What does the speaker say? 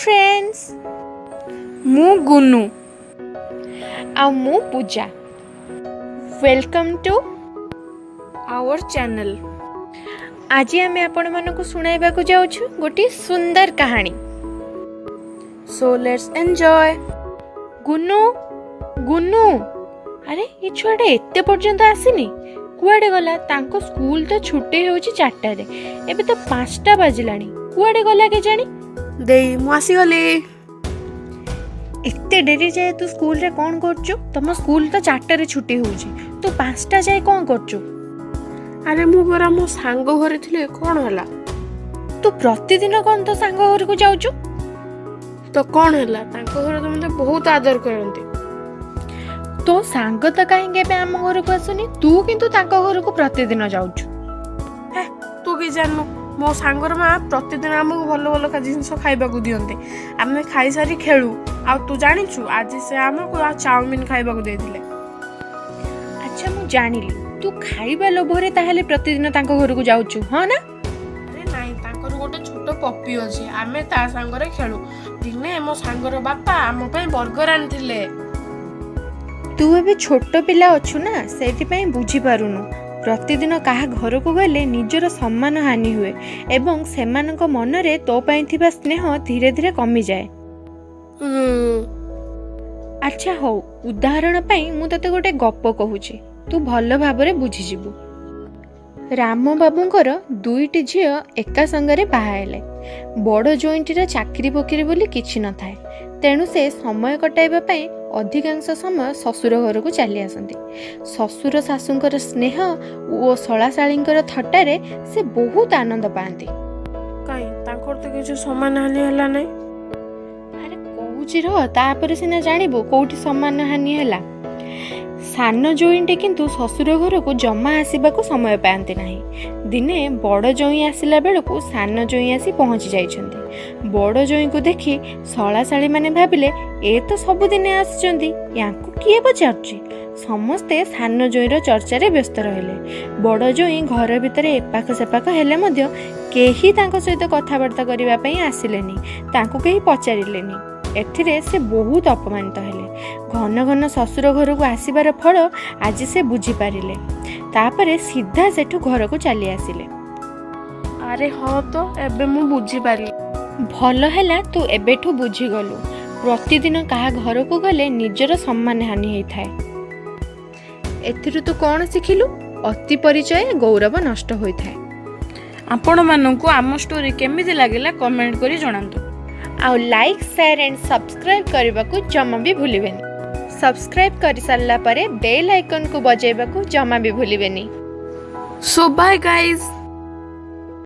Friends. ମୁଁ ଗୁନୁ। ଆଉ ମୁଁ ପୂଜା। Welcome to our channel. ଆଜି ଆମେ ଆପଣମାନଙ୍କୁ ଶୁଣାଇବାକୁ ଯାଉଛୁ ଗୋଟିଏ ସୁନ୍ଦର କାହାଣୀ। So let's enjoy. Gunu, Gunu, ଆରେ ଏ ଛୁଆଟା ଏତେ ପର୍ଯ୍ୟନ୍ତ ଆସିନି, କୁଆଡ଼େ ଗଲା? ତାଙ୍କ ସ୍କୁଲ ତ ଛୁଟି ହେଉଛି 4ଟାରେ, ଏବେ ତ 5ଟା ବାଜିଲାଣି, କୁଆଡ଼େ ଗଲା କେଜାଣି? ଦେଇ, ମୁଁ ଆସିଗଲି। ଏତେ ଡେରି ଯାଏ ତୁ ସ୍କୁଲରେ କ'ଣ କରୁଛୁ? ତମ ସ୍କୁଲ ତ 4ଟାରେ ଛୁଟି ହେଉଛି, ତୁ 5ଟା ଯାଏ କ'ଣ କରୁଛୁ? ଆରେ, ମୁଁ ପରା ମୋ ସାଙ୍ଗ ଘରେ ଥିଲି, କ'ଣ ହେଲା? ତୁ ପ୍ରତିଦିନ କ'ଣ ତୋ ସାଙ୍ଗ ଘରକୁ ଯାଉଛୁ? ତ କ'ଣ ହେଲା? ତାଙ୍କ ଘରେ ତ ମୋତେ ବହୁତ ଆଦର କରନ୍ତି। ତୋ ସାଙ୍ଗ ତ କାହିଁକି ଏବେ ଆମ ଘରକୁ ଆସୁନି, ତୁ କିନ୍ତୁ ତାଙ୍କ ଘରକୁ ପ୍ରତିଦିନ ଯାଉଛୁ। ତୁ କି ଜାଣିନୁ, ମୋ ସାଙ୍ଗର ମା ପ୍ରତିଦିନ ଆମକୁ ଭଲ ଭଲ ଜିନିଷ ଖାଇବାକୁ ଦିଅନ୍ତି। ଆମେ ଖାଇସାରି ଖେଳୁ। ଆଉ ତୁ ଜାଣିଛୁ, ଆଜି ସେ ଆମକୁ ଆଉ ଚାଉମିନ ଖାଇବାକୁ ଦେଇଥିଲେ। ଆଚ୍ଛା, ମୁଁ ଜାଣିଲି, ତୁ ଖାଇବା ଲୋଭରେ ତାହେଲେ ପ୍ରତିଦିନ ତାଙ୍କ ଘରକୁ ଯାଉଛୁ, ହଁ ନା? ଆରେ ନାଇଁ, ତାଙ୍କର ଗୋଟେ ଛୋଟ ପପି ଅଛି, ଆମେ ତା ସାଙ୍ଗରେ ଖେଳୁ। ଦିନେ ମୋ ସାଙ୍ଗର ବାପା ଆମ ପାଇଁ ବର୍ଗର ଆଣିଥିଲେ। ତୁ ଏବେ ଛୋଟ ପିଲା ଅଛୁ ନା, ସେଇଥିପାଇଁ ବୁଝିପାରୁନୁ। ପ୍ରତିଦିନ କାହା ଘରକୁ ଗଲେ ନିଜର ସମ୍ମାନ ହାନି ହୁଏ ଏବଂ ସେମାନଙ୍କ ମନରେ ତୋ ପାଇଁ ଥିବା ସ୍ନେହ ଧୀରେ ଧୀରେ କମିଯାଏ। ଆଚ୍ଛା ହଉ, ଉଦାହରଣ ପାଇଁ ମୁଁ ତୋତେ ଗୋଟେ ଗପ କହୁଛି, ତୁ ଭଲ ଭାବରେ ବୁଝିଯିବୁ। ରାମବାବୁଙ୍କର ଦୁଇଟି ଝିଅ ଏକା ସାଙ୍ଗରେ ବାହା ହେଲେ। ବଡ଼ ଜୋଇଁଟିର ଚାକିରି ଫକିରି ବୋଲି କିଛି ନଥାଏ, ତେଣୁ ସେ ସମୟ କଟାଇବା ପାଇଁ ଅଧିକାଂଶ ସମୟ ଶ୍ୱଶୁର ଘରକୁ ଚାଲି ଆସନ୍ତି। ଶ୍ୱଶୁର ଶାଶୁଙ୍କର ସ୍ନେହ ଓ ଶଳାଶାଳୀଙ୍କର ଥଟ୍ଟାରେ ସେ ବହୁତ ଆନନ୍ଦ ପାଆନ୍ତି। କାଇଁ, ତାଙ୍କର ତ କିଛି ସମାନ ହାନି ହେଲା ନାହିଁ। ଆରେ କହୁଛି ରହ, ତାପରେ ସିନା ଜାଣିବୁ କୋଉଠି ସମାନ ହାନି ହେଲା। ସାନ ଜୋଇଁଟି କିନ୍ତୁ ଶ୍ୱଶୁର ଘରକୁ ଜମା ଆସିବାକୁ ସମୟ ପାଆନ୍ତି ନାହିଁ। ଦିନେ ବଡ଼ ଜୋଇଁ ଆସିଲା ବେଳକୁ ସାନ ଜୋଇଁ ଆସି ପହଞ୍ଚି ଯାଇଛନ୍ତି। ବଡ଼ ଜୋଇଁକୁ ଦେଖି ଶଳାଶାଳୀମାନେ ଭାବିଲେ, ଏ ତ ସବୁଦିନେ ଆସୁଛନ୍ତି, ୟାଙ୍କୁ କିଏ ପଚାରୁଛି? ସମସ୍ତେ ସାନ ଜୋଇଁର ଚର୍ଚ୍ଚାରେ ବ୍ୟସ୍ତ ରହିଲେ। ବଡ଼ ଜୋଇଁ ଘର ଭିତରେ ଏପାଖ ସେପାଖ ହେଲେ ମଧ୍ୟ କେହି ତାଙ୍କ ସହିତ କଥାବାର୍ତ୍ତା କରିବା ପାଇଁ ଆସିଲେନି, ତାଙ୍କୁ କେହି ପଚାରିଲେନି। ଏଥିରେ ସେ ବହୁତ ଅପମାନିତ ହେଲେ। ଘନ ଘନ ଶ୍ୱଶୁର ଘରକୁ ଆସିବାର ଫଳ ଆଜି ସେ ବୁଝିପାରିଲେ। ତାପରେ ସିଧା ସେଠୁ ଘରକୁ ଚାଲି ଆସିଲେ। ଆରେ ହଁ ତ, ଏବେ ମୁଁ ବୁଝିପାରିଲି। ଭଲ ହେଲା ତୁ ଏବେଠୁ ବୁଝିଗଲୁ। ପ୍ରତିଦିନ କାହା ଘରକୁ ଗଲେ ନିଜର ସମ୍ମାନ ହାନି ହେଇଥାଏ। ଏଥିରୁ ତୁ କ'ଣ ଶିଖିଲୁ? ଅତି ପରିଚୟ ଗୌରବ ନଷ୍ଟ ହୋଇଥାଏ। ଆପଣମାନଙ୍କୁ ଆମ ଷ୍ଟୋରି କେମିତି ଲାଗିଲା କମେଣ୍ଟ କରି ଜଣାନ୍ତୁ। ଆଉ ଲାଇକ୍, ସେୟାର ଆଣ୍ଡ ସବସ୍କ୍ରାଇବ୍ କରିବାକୁ ଜମା ବି ଭୁଲିବେନି। ସବସ୍କ୍ରାଇବ୍ କରିସାରିଲା ପରେ ବେଲ୍ ଆଇକନ୍କୁ ବଜାଇବାକୁ ଜମା ବି ଭୁଲିବେନି। So bye guys.